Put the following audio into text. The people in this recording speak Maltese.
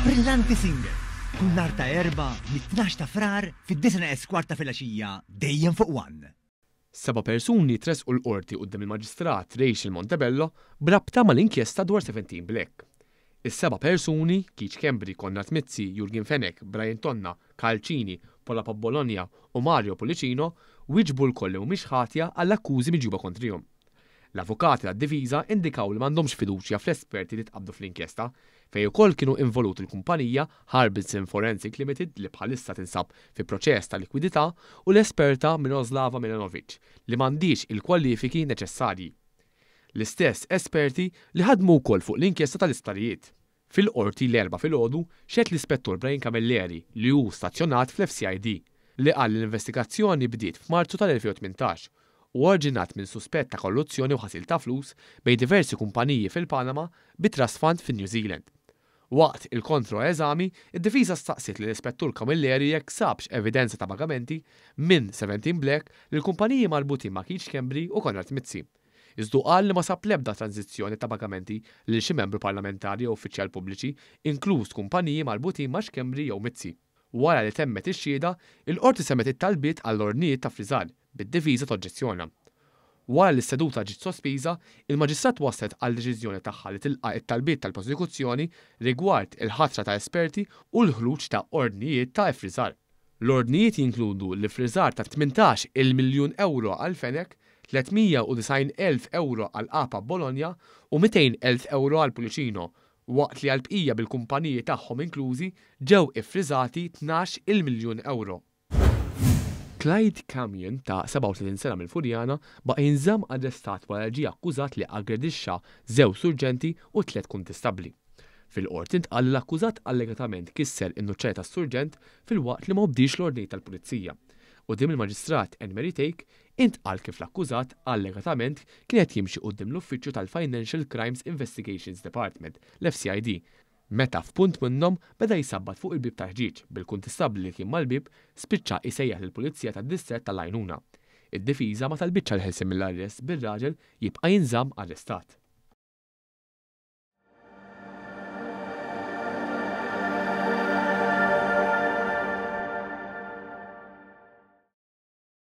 Brillanti Singer, kull nhar ta' Erbgħa mit-tnax ta' Frar fid-disgħa neqes kwart ta' filgħaxija dejjem fuq One. Seba' persuni tressqu l-Qorti quddiem il-Maġistrat Rachel Montebello b'rabta mal-inkjesta dwar Seventeen Black. Is-seba' persuni, Keith Schembri, Konrad Mizzi, Yorgen Fenech, Brian Tonna, Karl Cini, Paula Bologna u Mario Pullicino, wieġbu lkoll li mhumiex ħatja għall-akkużi miġjuba kontrihom. L-avukati tad-difiża indikaw li m'għandhomx fiduċja fl-esperti li tqabbdu fl-inkjesta, fejn ukoll kienu involuti l-kumpanija Harbinson Forensic Limited li bħalissa tinsab fi proċess ta' likwidità u l-esperta Miroslava Milanovic li m'għandhiex il-kwalifiki neċessarji. L-istess esperti li ħadmu wkoll fuq l-inkjesta tal-isptarijiet. Fil-Qorti l-Erbgħa filgħodu xehed l-Ispettur Brian Camilleri li hu stazzjonat fl-FCID li qal li l-investigazzjoni bdiet f'Marzu tal-2018 u oriġinat minn suspett ta' korruzzjoni u ħasil ta' flus bejn diversi kumpaniji fil-Panama bi trust fund fi New Zealand. Waqt il-kontro-eżami, id-difiża staqsiet lill-Ispettur Camilleri jekk sabx evidenza ta' pagamenti minn Seventeen Black lil kumpaniji marbutin ma' Keith Schembri u Konrad Mizzi. Iżdu qal li ma sab l-ebda tranżizzjoni ta' pagamenti lil xi membru parlamentari jew uffiċjal pubbliċi, inkluż kumpaniji marbutin ma' Schembri jew Mizzi. Wara li temmet ix-xhieda, il-Qorti semgħet it-talbiet għall-ordnijiet ta' ffriżar, bid-difiża toġġezzjona. Wara li s-seduta ġiet sospiża, il-Maġistrat waslet għal deċiżjoni tagħha li tilqa' t-talbiet tal-prosekuzzjoni rigward il-ħatra ta' esperti u l-ħruġ ta' ordnijiet ta' iffriżar. L-ordnijiet jinkludu l-iffriżar ta' 18 il miljun ewro għal Fenech, 390 elf ewro għal Apa Bologna u 200 elf ewro għal Pullicino, waqt li għall-bqija bil-kumpaniji tagħhom inklużi ġew iffriżati 12 il miljun ewro. Clyde Camion ta' 37 sena mill-Furjana baqa' jinżamm arrestat wara li ġie akkużat li aggredixxa żewġ surġenti u tliet kuntistabbli. Fil-Qorti ntqal li l-akkużat allegatament kisser in-nuċċali tas-surġent filwaqt li ma obdiex l-ordnijiet tal-Pulizija. Quddiem il-Maġistrat Anne Marie Thake, intqal kif l-akkużat allegatament kien qed jimxi quddiem l-uffiċċju tal-Financial Crimes Investigations Department, l-FCID, meta f'punt minnhom beda jsabbat fuq il-bieb tal-ħġieġ, bil-kuntistabbli li kien mal-bieb spiċċa jsejjaħ lill-Pulizija tad-Distrett għall-għajnuna. Id-difiża ma talbitx għall-ħelsien mill-arrest bir-raġel jibqa' jinżamm arrestat.